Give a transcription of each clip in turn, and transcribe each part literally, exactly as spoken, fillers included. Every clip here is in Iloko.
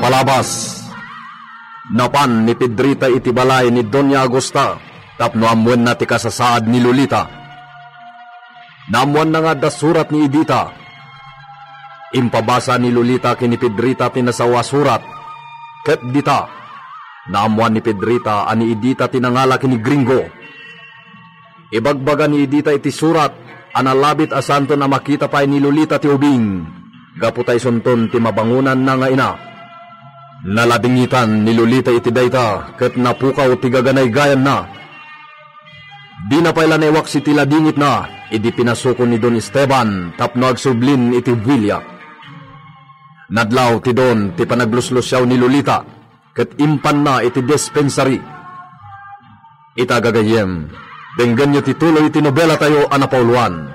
Palabas, napan ni Pedrita iti balay ni Doña Agusta tapno ammoenna ti kasasaad ni Lolita. Naammoanna nga adda surat ni Edita. Impabasa ni Lolita ken ni Pedrita ti nasao a surat. Ket dita, naammoan ni Pedrita a ni Edita ti nangala ken ni Gringo. Ibagbaga ni Edita iti surat a nalabit a saanton a makita pay ni Lolita ti ubing, gapu ta isunton ti mabangonanna nga ina. Naladingitan ni Lolita iti dayta ket napukaw ti gaganaygayanna. Dina pay la naiwaksi ti ladingitna idi pinasukon ni Don Esteban tapno agsublin iti builia. Nadlaw ti Don ti panagluslusiaw ni Lolita ket impanna iti dispensary. Ita gagayyem, denggenyo ti tuloy ti nobela tayo a napauluan,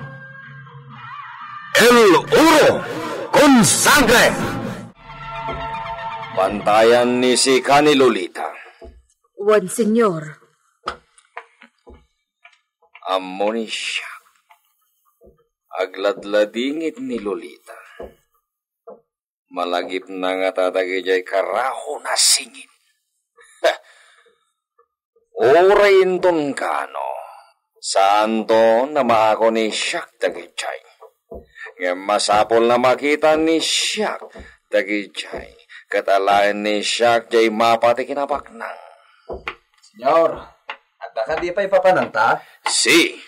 El Oro con Sangre. Pantayan ni sika ni Lolita. Wen, Señor. Ammo ni siak. Agladladingit ni Lolita. Malagipna ngata dagidiay karaho a singin. Uray inton kano, saanto a maako ni siak dagidiay. Ngem masapul a makita ni siak dagidiay, ket alaen ni siak diay mapa ti kinabaknang. Señor, adda kadi pay papananta? Si,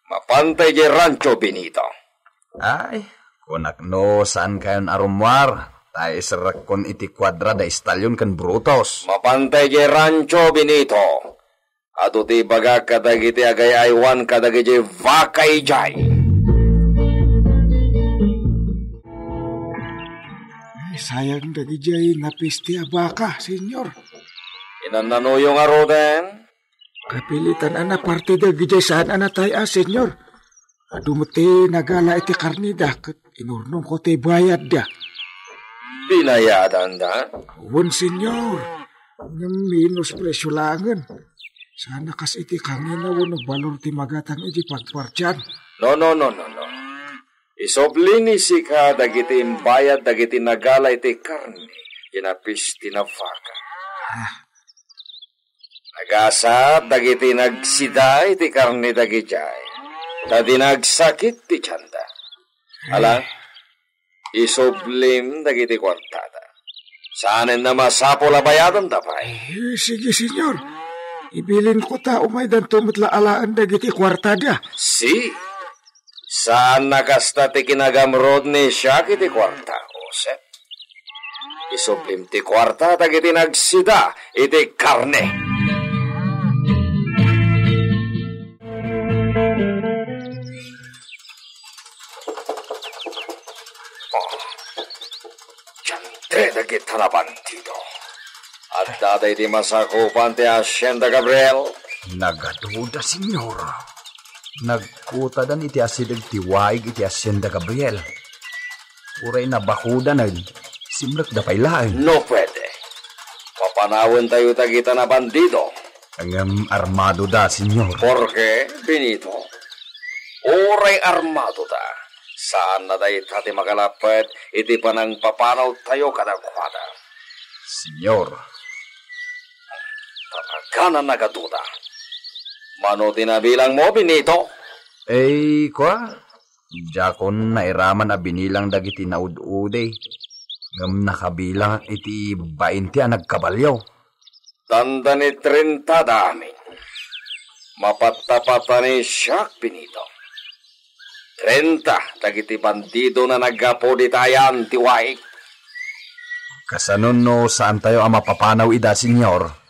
mapantay diay rancho, Benito. Ay, kunak no saan kayon a rummuar, ta iserrekkon iti kuadra da Stallion ken Brutus. Mapantay diay rancho, Benito. Adu ti ibagak kadagiti agay-aywan kadagiti baka idiay. Ay, sayang dagidiay napisti a baka, Señor. Inannanuyo ngaruden? Kapilitan a naparte dagidiay saan a natay-a, Señor. Adu met ti nagala iti karneda ket inurnongko ti bayadda. Binayadanda? Wen, Señor. Ngem menos presyo laengen. Saan a kas iti kangina wenno balor ti magatang iti pagpartian. No, no, no, no, no. Isubli ni sika dagiti imbayad dagiti nagala iti karne ken napisti a baka. Ah. Nagasat dagiti nagsida iti karne dagidiay, ta di nagsakit ti tienda. Ala, isublim dagiti kuartada. Saanen a masapul a bayadanda pay. Eh, sige, Señor. Ibilinko ta umaydanto met la alaen dagiti kuartada. Si, saan a kasta ti kinagamrud ni siak iti kuarta, Josep. Isublim ti kuarta dagiti nagsida iti karne. Oh, diante dagita a bandido. Addada iti masakupan ti Hacienda Gabriel. Nagaduda, Señor. Nagkutadan iti asideg ti waig iti Hacienda Gabriel. Uray nabakudanen, simrekda pay laeng. No puede, papanawentayo dagita a bandido. Ngem armadoda, Señor. Porke, Benito, uray armadoda, saan a dayta ti makalapped iti panangpapanawtayo kadakuada. Señor. Talaga a nagaduda. Mano ti nabilangmo, Benito? Eh, kua, diakon nairaman a binilang dagiti naud-udi, ngem nakabilang iti bainte a nagkabalio. Dandani trenta da amin. Mapattapatani siak, Benito. Trenta dagiti bandido a naggapu dita ayan ti waig. Kasano no saantayo a mapapanaw ida, Señor?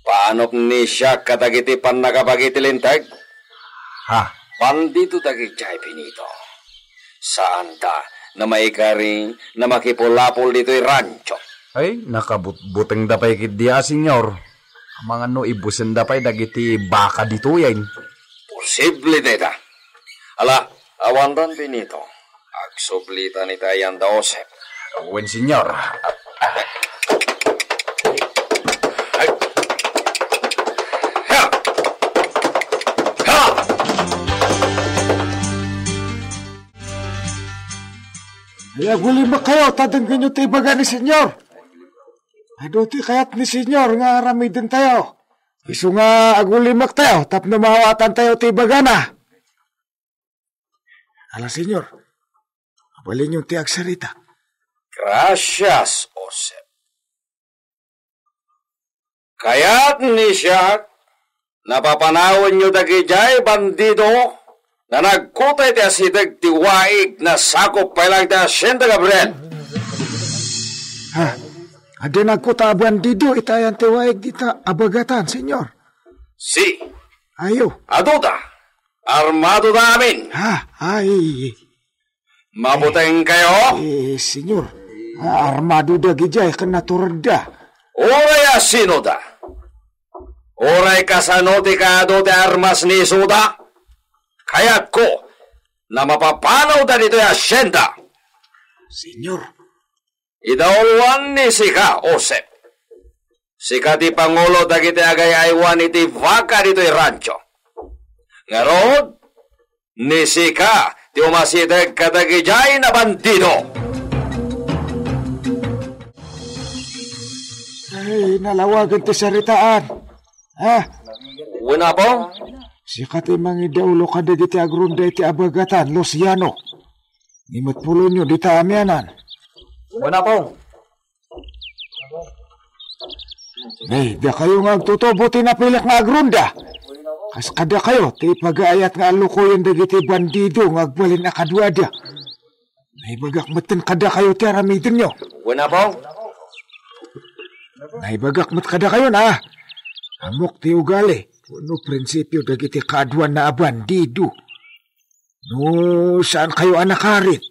Paanok ni siak kadagiti pannakabagi ti Linteg? Ha? Bandido dagidiay, Benito. Saanda a maikari a makipulapol ditoy rancho. Ay, nakabutbutengda pay ketdi a, Señor. Amangan no ibusenda pay dagiti baka ditoyen. Posible dayta. Ala, awandan, Benito. Agsublitan ita ayan da Josep. Wen, Señor. Ay, agulimek kayo, ta denggenyo ti ibaga ni Señor. Adu ti kayat ni Senyor nga aramidentayo. Isu nga agulimaktayo tapno maawatantayo ti ibagana. Ala, Senyor, mabalinyo ti agsarita. Gracias, Josep. Kayat ni siak, napapanawenyo dagidiay bandido nga nagkuta iti asideg ti waig, nasakop pay laeng ti Hacienda Gabriel. Ha? Adda nagkuta a bandido iti ayan ti waig dita a bagatan, Senyor? Si. Ayo. Aduda. Armadoda amin. Ha? Ay. Mabutengkayo? Eh, Senyor, a-, armado dagidiay ken naturedda. Uray a sinoda. Uray kasano ti kaadu ti armas ni isuda. Kayatko, na mapapanawda ditoy hacienda. Senyor. Idauloan ni sika, Josep. Sika ti pangulo dagiti agay-aywan iti baka ditoy rancho. Ngarud, ni sika ti umasideg kadagidiay a bandido. Ay, nalawagan ti saritaan. Ha? Wen, Apo? Sika ti mangidaulo kadagiti agronda iti abagatan, Luciano. Ni met pulonyo dita amianan. Wen, Apo. Nay, dakayo nga agtutubo ti napilek nga agronda. Kas kadakayo ti ipagaayat nga allukoyen dagiti bandido nga agbalin a kaduada. Naibagak metten kadakayo ti aramidenyo. Wen, Apo. Naibagak met kadakayo na. Ammok ti ugali wenno prinsipio dagiti kaaduanna a bandido. No saankayo a nakarit,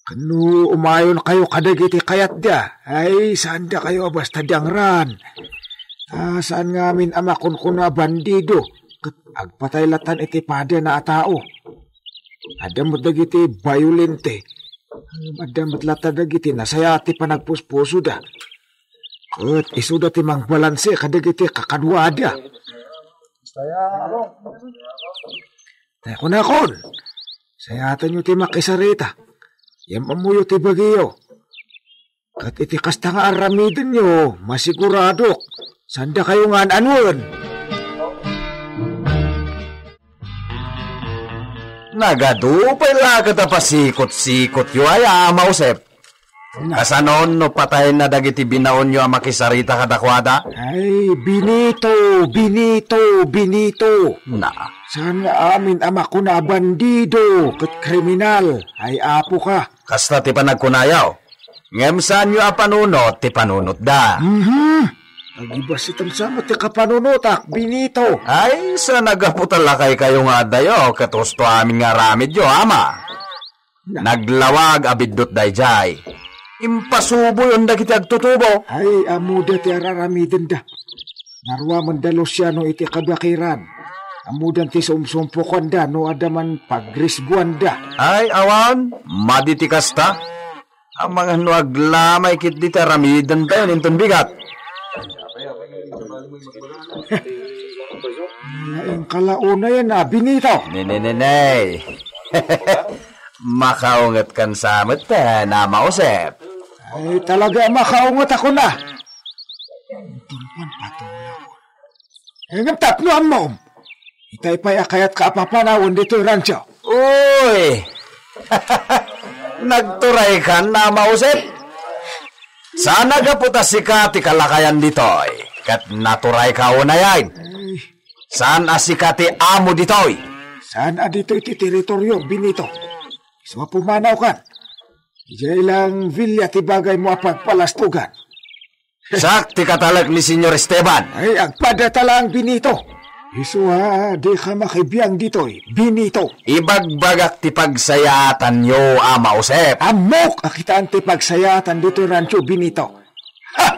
ken no umayonkayo kadagiti kayatda, ay, saandakayo a basta dangran. Ah, saan ngamin a makunkuna a bandido, ket agpatay lattan iti padana a tao. Adda met dagiti bayolente. Adda met latta dagiti nasayaat ti panagpuspusoda. Ket isuda ti mangbalanse kadagiti kakaduada. Kunakon, sayatenyo ti makisarita. Yam-ammoyo ti bagiyo. Ket iti kasta nga aramidenyo, masiguradok, saandakayo nga an-anuen. Nagadu pay la ket a pasikot-sikotyo ay, Ama Josep. Na. Kasanon no patayna dagiti binaonyo a makisarita kadakuada? Ay, Benito, Benito, Benito. Na. Saan nga amin a makuna a bandido ket kriminal? Ay, apoka. Kasta ti panagkunayo. Ngem saanyo a panunot ti panunotda. Mhm. Agibasitam sa met ti kapanunotak, Benito. Ay, sa nagapu ta lakaykayo nga adayo, ket husto amin nga aramidyo, Ama. Na. Naglawag a biddut daydiay. Impasuboyon dagiti agtutubo. Ay, ammoda ti araramidenda. Naruamen da Luciano iti kabakiran. Ammodan ti sumsumpokanda no adda man pagrisguanda. Ay, awan, madi ti kasta. Amangan no aglamay ketdi ti aramidentayo inton bigat. Laeng ka la unayen a, Benito. Neneneney. Makaungetkan sa metten, Ama Josep. Ay, talaga a makaunget a kuna. Inton man patulakon. Eh, ngem tapno ammom, itay pay a kayatka a papanawen ditoy rancho. Uy! Nagturaykan, Ama Josep? Saan a gapu ta sika ti kalakayan ditoy, ket naturayka unayen. Ay. Saan a sika ti amo ditoy? Saan a ditoy ti teritorio, Benito? Isu a pumanawkan. Idiay lang villa ti bagaymo a pagpalastogan. Siak ti katalek ni Señor Esteban. Ay, agpadata laeng, Benito. Isu a dika makibiang ditoy, Benito. Ibagbagak ti pagsayaatanyo, Ama Josep. Ammok a kitaan ti pagsayaatan ditoy rancho, Benito. Ha!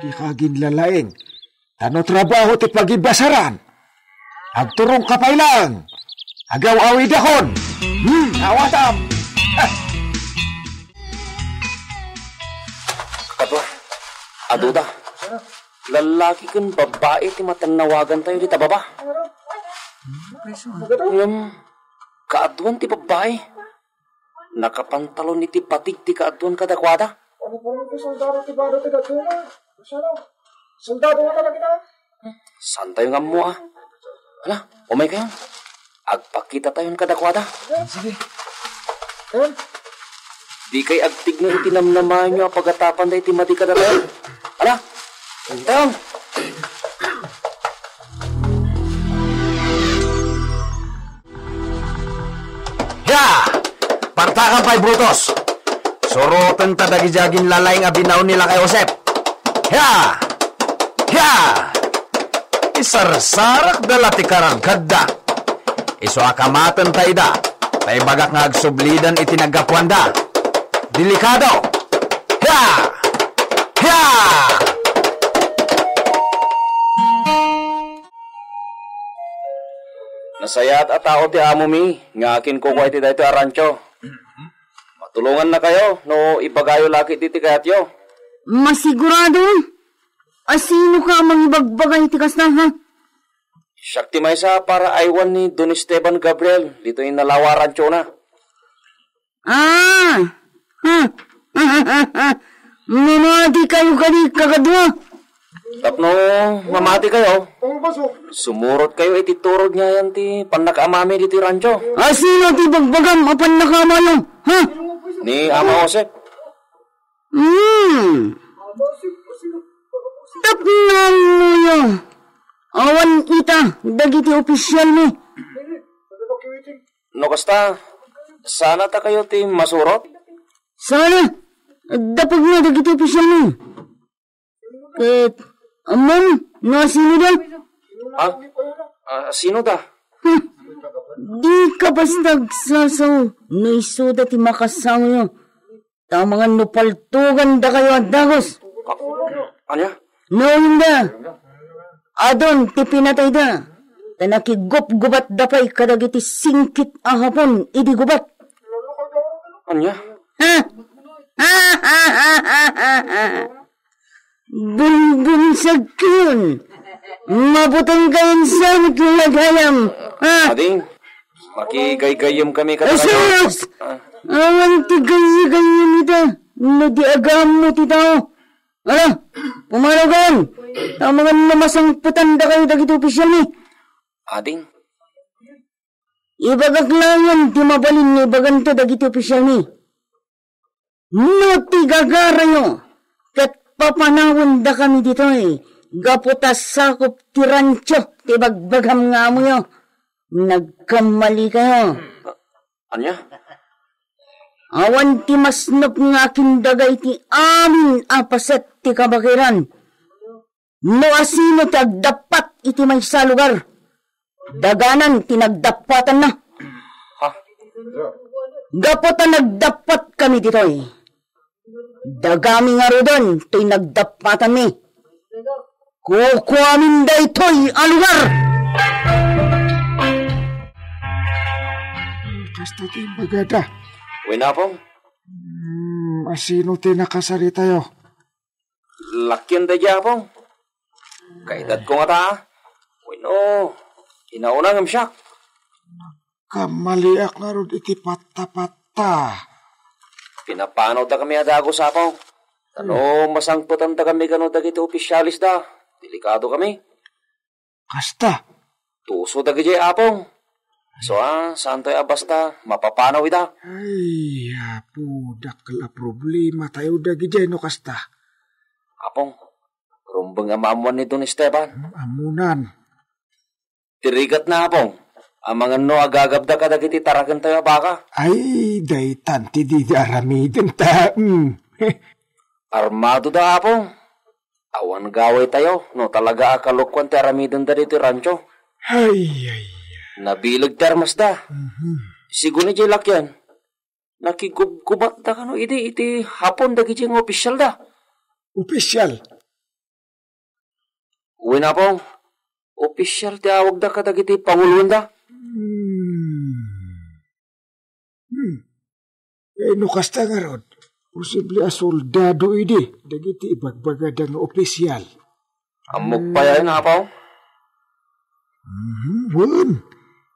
Dika aginlalaing. Ta no trabaho ti pagibasaran, agturongka pay laeng. Agaw-awidakon. Hmm, awatam. Kaduak, aduda. Lallaki ken babbai ti matennawagantayo dita baba. Ngem, kaaduan ti babbai. Nakapantalon iti patig ti kaaduan kadakuada. Soldado ti baro ti dadduma. Siano? Soldado nga talaga na. Saan tayo nga ammo, ah? Hala, umay kayo. Agpakita tayon kadakuada. Sige. Ayun. Di kay agtigna iti namnamaenyo a pagatapan da iti madi kadatayo. Hala, tayon. Ya! Partakan pay, Brutus! Suroten ta dagiti aginlalaing a binaon ni Lakay Josep. Ya! Ya! Isarsarak da la ti karagkadda. Isu a kamaten ta ida, ta ibagak nga agsublidan iti naggapuanda. Delikado! Ya! Ya! Nasayaat a tao ti amomi nga akinkukua iti daytoy a rancho. Matulongannakayo no ibagayo la ketdi ti kayatyo. Masigurado? Asino ka a mangibagbaga iti kasta, ha? Siak ti maysa a paraaywan ni Don Esteban Gabriel ditoy nalawa a ranchona. Ah! Mamati kayo kadi kakadua? Tapno mamati kayo, sumurot kayo iti turod nga yan ti pannakaamami ditoy rancho. Asino ti bagbagam a pannakaamayo? Ha? Ni Ama Josep. Hmm. Tapno ammoyo. Awan ita dagiti official mi. No kasta, sana ta kayo ti masurot? Sana, dapagna dagiti official mi. Ket, ammom, no asino da? Ha? Ah, sino da? Hmm. Di ka basta agsasaw no isuda ti makasaoyo. Ta amangan no paltugan dakayo a dagus. Ka-, ania? Naunda, adun ti pinatayda, ta nakigupgubatda pay kadagiti singkit a Hapon idi gubat. Ania? Ha? Bunbunsagkayon. Mabuteng kayon sa lagayam. Ha? Ading, makigaygayyem kami kadagito. Asus! Ah. Awan ti gaygayyem ita. No di agammo ti tao. Ala, pumanaw kayon. Ta amangan no masangpetan dakayo dagiti opisyal mi. Ading. Ibagak laengen ti mabalin nga ibaganto dagiti opisyal mi. No ti gagarayo, ket papanawendakami ditoy, gapu ta sakup ti rancho ti ibagbagam nga amoyo. Nagkamali kayo. Ania? Awan ti masnop nga akindaga iti amin a paset ti kabakiran. No asino ti agdappat iti maysa a lugar, daganan ti nagdappatanna. Ha? Gapu ta nagdappatkami ditoy, dagami ngaruden toy nagdappatanmi. Kukuamin daytoy a lugar. Kasta ti imbagada. Wen, Apong? Hmm, asino ti nakasaritayo? Lakian daydiay, Apong. Kaedadko ngata, a? Wenno, inauna ngem siak? Kammaliak ngarud iti patta-patta. Pinapanawdakami a dagus, Apong. Ta no masangpetantakami kano dagiti opisyales da, delikadokami. Kasta. Tuso dagidiay, Apong. So, a, saantayo a basta mapapanaw ida. Ay, Apo, dakkel a problematayo dagidiay no kasta. Apong, rumbeng a maammoan ni Don Esteban. Hmm, ammonan. Ti rigatna, Apong, amangan no agagabda kadagiti tarakentayo a baka. Ay, daytan ti dida aramiden ta, hmm. Armado da, Apong. Awan gawaytayo no talaga a kalokuan ti aramidenda ditoy rancho. Ay, ay, ay. Nabileg ti armasda. Mhm. Sigun idiay lakian, nakigubgubatda kano idi iti Hapon dagidiay nga opisyalda. Opisyal? Wen, Apong, opisyal ti awagda kadagiti panguloenda. Hmm. Hmm. Kay no kasta ngarud, posible a soldado idi dagiti ibagbagada nga opisyal. Ammok pay a, Apong? Mhm, wen.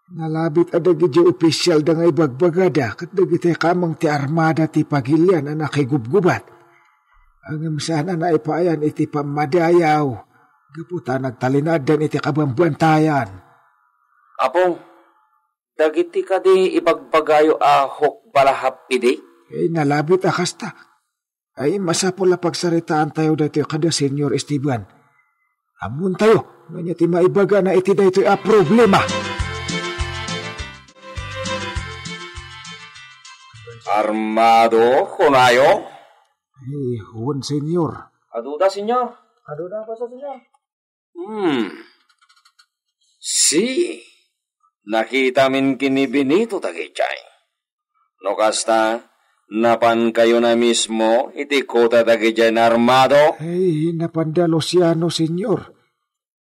Nalabit a dagiti opisyalda nga ibagbagada ket dagiti kameng ti armada ti pagilian a nakigubgubat. Ngem saan a naipaayan iti pammadayaw gapu ta nagtalinaeddan iti kabambantayan. Apong, dagiti kadi ibagbagayo a hukbalahap idi? Eh, nalabit a kasta. Ay, masapul a pagsaritaantayo daytoy kada Señor Esteban. Ammontayo, no ania ti maibagana iti daytoy a problema. Armado, kunayo? Eh, wen, Señor. Aduda, Señor. Aduda, basta, Señor. Hmm. Si, nakitamin ken ni Benito dagijay. No kasta, napankayona mismo iti kuta dagijay naarmado? Ay, napanda Luciano, Señor.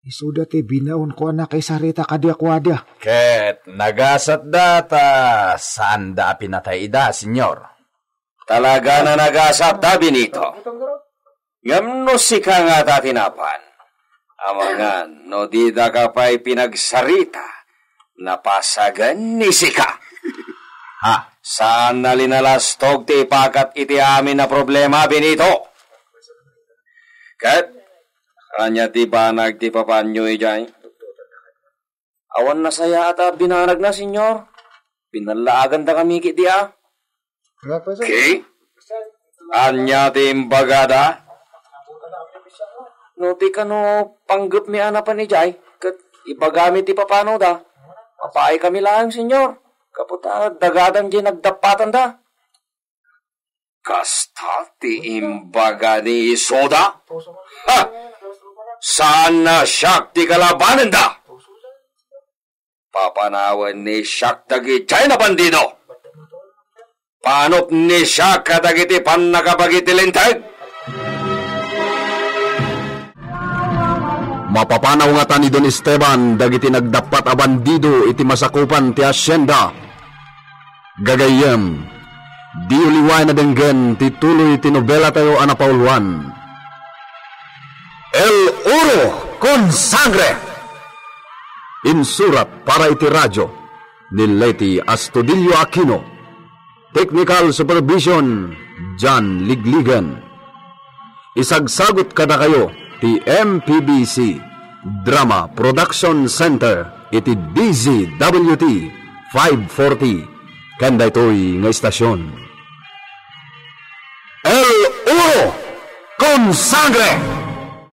Isuda ti binaonko a nakisarita kadakuada. Ket nagasatda ta saanda a pinatay ida, Señor. Talaga a nagasatda, Benito. Ngem no sika ngata ti napan, amangan no didaka pay pinagsarita, napasagen ni sika. Ha? Saan a linalastog ti ipakat iti amin a problema, Benito. Ket, ania ti banag ti papanyo idiay? Awan nasayaat a binanagna, Señor. Pinallaagandakami ketdi a. Ki? Ania ti imbagada? No ti kano panggepmi a napan idiay, ket ibagami ti papanoda. Mapaikami laeng, Señor. Gapu ta dagadan diay nagdappatanda. Kasta ti imbaga ni Isoda? Ha! Saan a siak ti kalabanenda! Papanawen ni siak dagiti a bandido! Panop ni siak kadagiti pannakabagi ti Linteg! Mapapanaw ngata ni Don Esteban dagiti nagdappat a bandido iti masakupan ti hacienda. Gagayyem, diyo liwaen a denggen ti tuloy ti nobelatayo a napauluan, El Oro con Sangre. Insurat para iti radio ni Leti Astudillo Aquino. Technical supervision, John Ligligan. Isagsagut kadakayo ti M P B C Drama Production Center iti D Z W T five forty ken daytoy nga istasion. El Oro con Sangre!